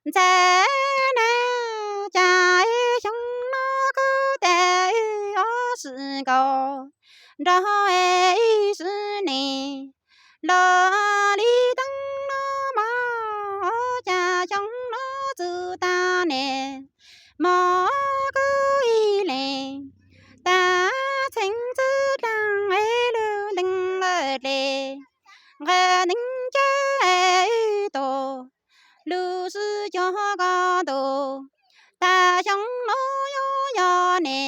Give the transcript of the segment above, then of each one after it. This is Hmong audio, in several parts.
Ntxhais na, cas xyoo no kuv tes wb ob sib nkaus nrog ib sib nes los li teeb no mas, cas xyoo no txug tag ne, mog kuv ib leeg. Tag txheej txwv dlaag es lug nteeg lawm dle, nqe neeg cav es wb tug lug sib cuag koj ntug. Tag xyoo no yuav yog ne,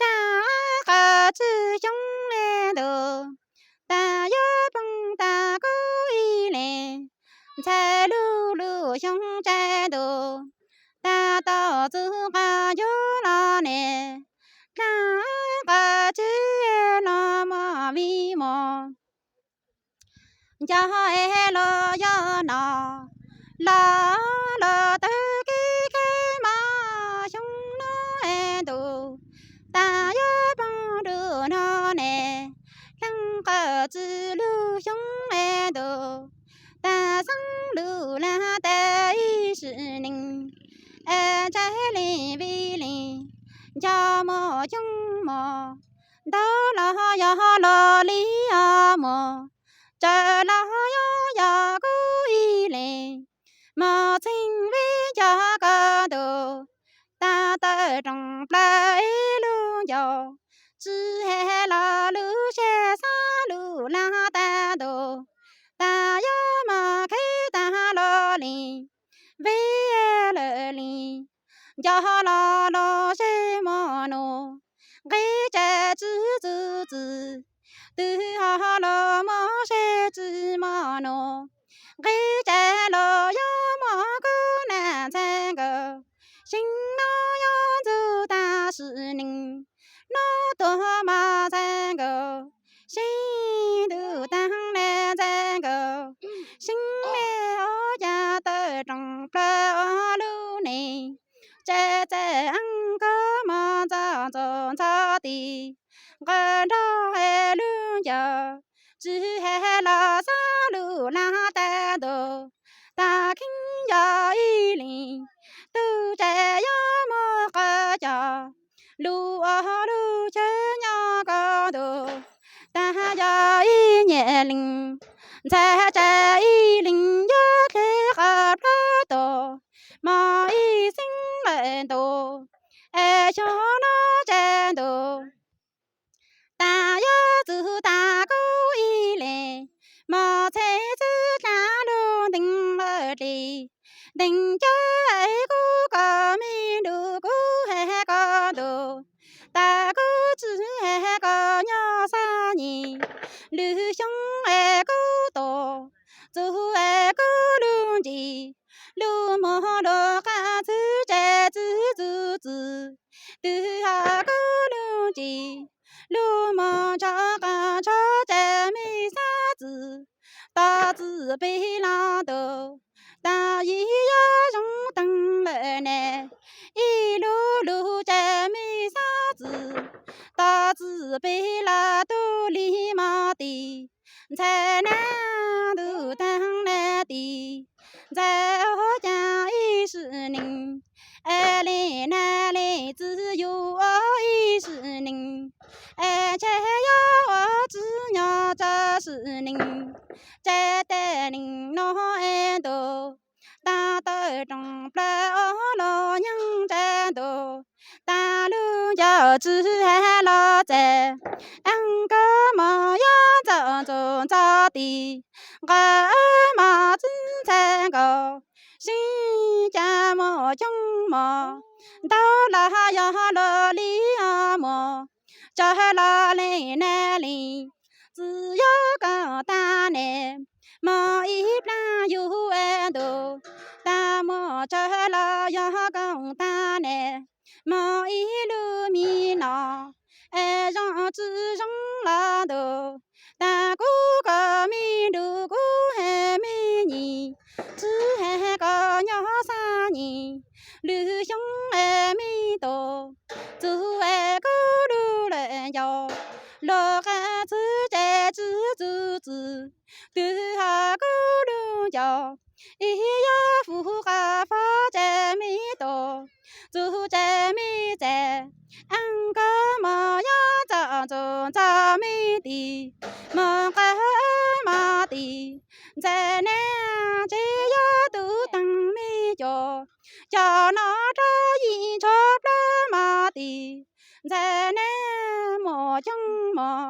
tag qab tswv xyoo le ntug, tag yuav poob tag kuv ib leeg. Ntxhais lug lug xyoo tsaus ntuj, tag tau txug qab yuav los ne, tag qab tswv los mog vim mog. Nco es los yog no, los los tawg kev kev mas xyoo no es ntuj, tag yuav poob ntuj no ne, tag qab tswv lug xyoo es ntuj, tag xeeb lug lag tag ib sib neeg, es ntshai li vim li nco mog xyoo mog. Ntau los yog los li os mog, tsawg los yuav yog kuv ib leeg. Mog txheej vim nco koj ntug, tag tawm rooj plaws ib lub ncauj, tsw he los lub siab xav lug lag tag ntuj, tag yuav mog qhib tag los li, vim lawm li nco los los seb mog nus, nqi tsam tsw txwv txwv, twb ho los mog seb tsw mog nus, nqi tsam los yuav mog kuv na ntxhais nkawd. Xyoo no yuav ntxug tag sib neeg, no tuag mog ntxhais nkawd. Xyoo ntuj tag ne ntxhais nkawd, xyoo ne ua cas tawm rooj plaws ob lub nees, tsam txawm eeb koj mog ntxov ntxov ntxov ti, nqawm nrog es lub ncauj, tsw he los xav lug lag tag ntuj, tag kheev nco ib leeg, tug tsam yuav mog qhov cos, lug ua lug chaw nyob koj ntug, tag yog ib nyuag leeg, ntxhais tsam ib leeg yuav dle qhov plaub tug, mog ib xeeb lawm ntuj, es xyoo no tsaus ntuj, tag yuav txug tag kuv ib leeg. Mog txheej txwv dlaag lug nteeg lawm dle, nteeg cav es kuv koj me nrug kuv he koj ntug, tag kuv tsw he koj nyob xab nyim, lwm xyoo es kuv tug, txug es kuv lug ntsis, lug mog lug qab txwv tsam tsw txwv txwv, twb ho kuv lug ntsis, lug mog ntsho qab ntsho tsam me xab txwv, tog txwv peg los ntug, tag yim yuav zoo taag lawm ne, ib lug lug tsam me xab txwv, tog txwv peg los tug li mog ti, ntxhais nab ntuj taag nab ti, ntxhais ua cas ib sib neeg, es le nab le txwv yug ua ib sib neeg, es ntshe yuav ua tsi nyob tso sib neeg, tsam tes neeg no es ntuj, tag tawm rooj plaws ob los nyeej tsaus ntuj, tag lub ncauj tsw he los txam, eeb koj mog yuav ntxov ntxov ntxov ti, nqawm mog txwv ntxhais nkaus, sib cas mog xyoo mog, ntau los yog los li os mog, tsawg los le nab li, txwv yuav koj tag ne, mog ib plag yug es ntuj, tag mog tsawg los yog koj tag ne, mog ib lub mi no, es zoo tsi zoo los ntuj, tag kuv koj me nrug kuv he me nyim, tsw he koj nyob xab nyim, lwm xyoo es me tug, txug es kuv lug lawm ncauj, lug qab txwv tsam tsw txwv txwv, twb ho kuv lug ncauj, ib yog fuv qab fob tsa me tus, txug tsa me txais, ees koj mos yog txom txug txog me tis, mos qab mos tis, ntxhais nab tsis yog tub teeg me cov, cov no rog yim tsho plab mos tis, ntxhais nab mos coob mos,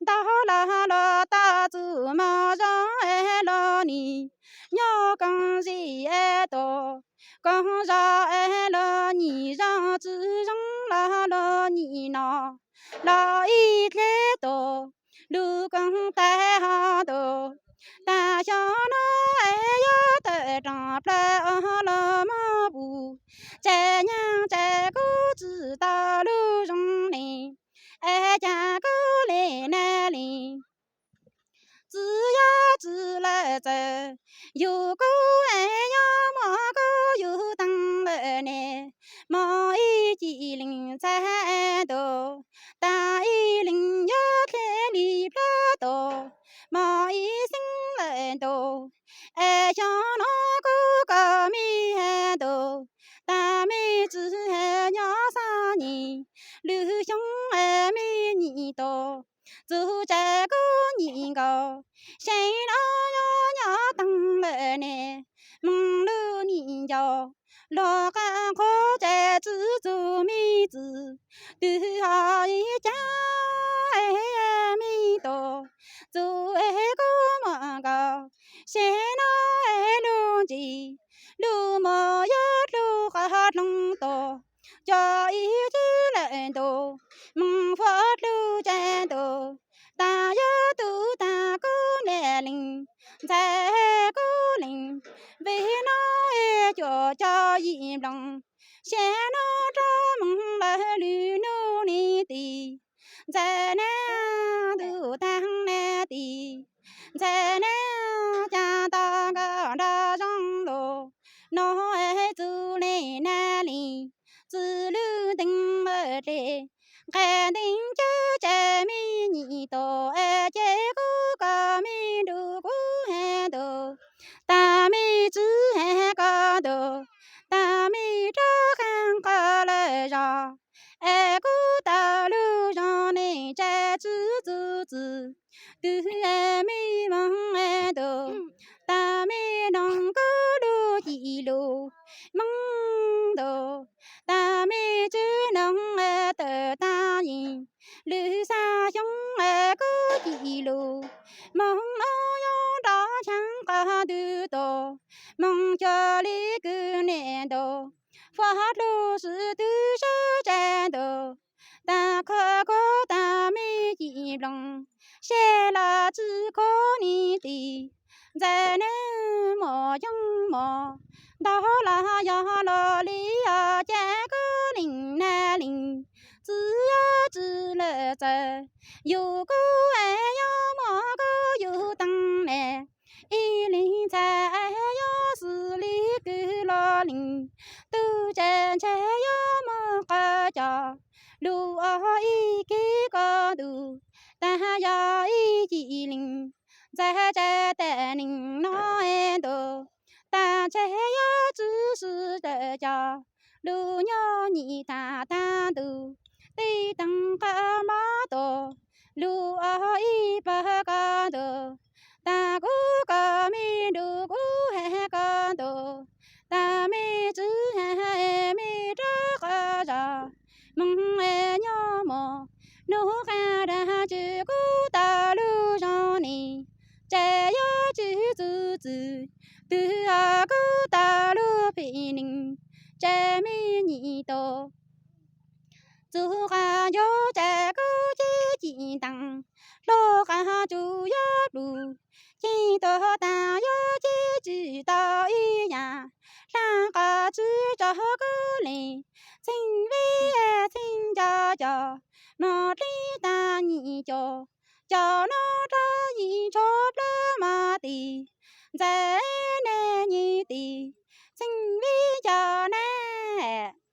ntau los los tau txug mos zoo es los nim nyob koom zim es tus, koom zos es los nim zoo, tsis zoo los los nim no los ib dleb tus, lug koom tais ho tus, tas xyoo no es yog tawm roos plaws os los mog pum, tsa nyaaj tsa kub tsis tau lug zoo ne, es cas kub le na li. Txiv yog txiv lawm txawm, yug kub es yog mos kub yug teeg lawm ne, mos ib cim lees ntxhais tus, tas ib lees yog dleb li plab tus, mos ib xeeb lawm tus, es xyoo no kub koj me has tus, tas me tsis has nyob xab nyim, lwm xyoo es me nyim tus, txug tsa kub nyim nkaus, xyoo no yog nyob teeg lawm ne, moog lug nim ncaus, luag qab qhuav tsa tsis txug me txiv, twb ho ib cag me tus, txug es kub mos nkaus, xyoo no es lug ntsis, lug mos yog lug qab dloog tus, cov ib txwv lawm tus, moog huab lug tsa tus, tas yog tub tas kub le lees, ntxhais kub lees, vim no es cuam cov yim nploos, xyoo no rog moog lawm lwm nub ne tis, ntxhais nab ntuj taag na tis, ntxhais nab cas tau nkaus nrag zoo lug, no es txug le na li, txiv lug teeg lawm dle, nqe ntees cawg tsa me nyim tus, es ces kub koj me nrug kub has tus, tas me tsis has koj tus, tas me rov qab qab lawm zog, es kub tau lug zoo ne tsa tsis txug txiv, twb me moog tus, tas me noog kub lug cim lug moog tus, tas me tsis noog tawm tas yim, lwm xya xyoo kub cim lug, moog no yog nrov xyaa qab ntug tus, moog cuag li kws niam tus, huab lug swb twb sawv tsa tus, tas koj kub tas me cim nploos, seb los tsis kub ni tis, ntxhais nab mos coob mos, ntau los yog los li os, ces kub lees na lees, txiv yog txiv lawm txawm, yug kub es yog mos kub yug teeg ne, ib leeg ntxhais es yog xws li kws los lees, tug tsa ntshe yog mos qab cov, lug ob ib kib koj tus, tas yog ib cim lees, ntxhais tsa tas nees no es tus, tas ntshe yog tsis sib tawm cov, lug nyob nyim tas tag tus, tib teeg qab mob tus, lug ob ib pawg koj tus, tas kub koj me nrug kub has koj tus, tas me tsis has me rov qab zog, moog nyob mos, nug qab dag tsis kub tau lug zoo ne, tsa yog tsis txug txiv, twb kub tau lug phem nees, tsa me nyim tus, txug qab ncuab tsa kub cib cim ntees, lug qab tsuj yog plug, ceg tuag tas yog ceg tsis tau ib yam, hla qab tsis tso kub le, txheej vij txheej nco cov, mos dleb tas nyim cov, cov no rog yim tsho plab mos tis, ntxhais nab nyim tis, txheej vij cov nab.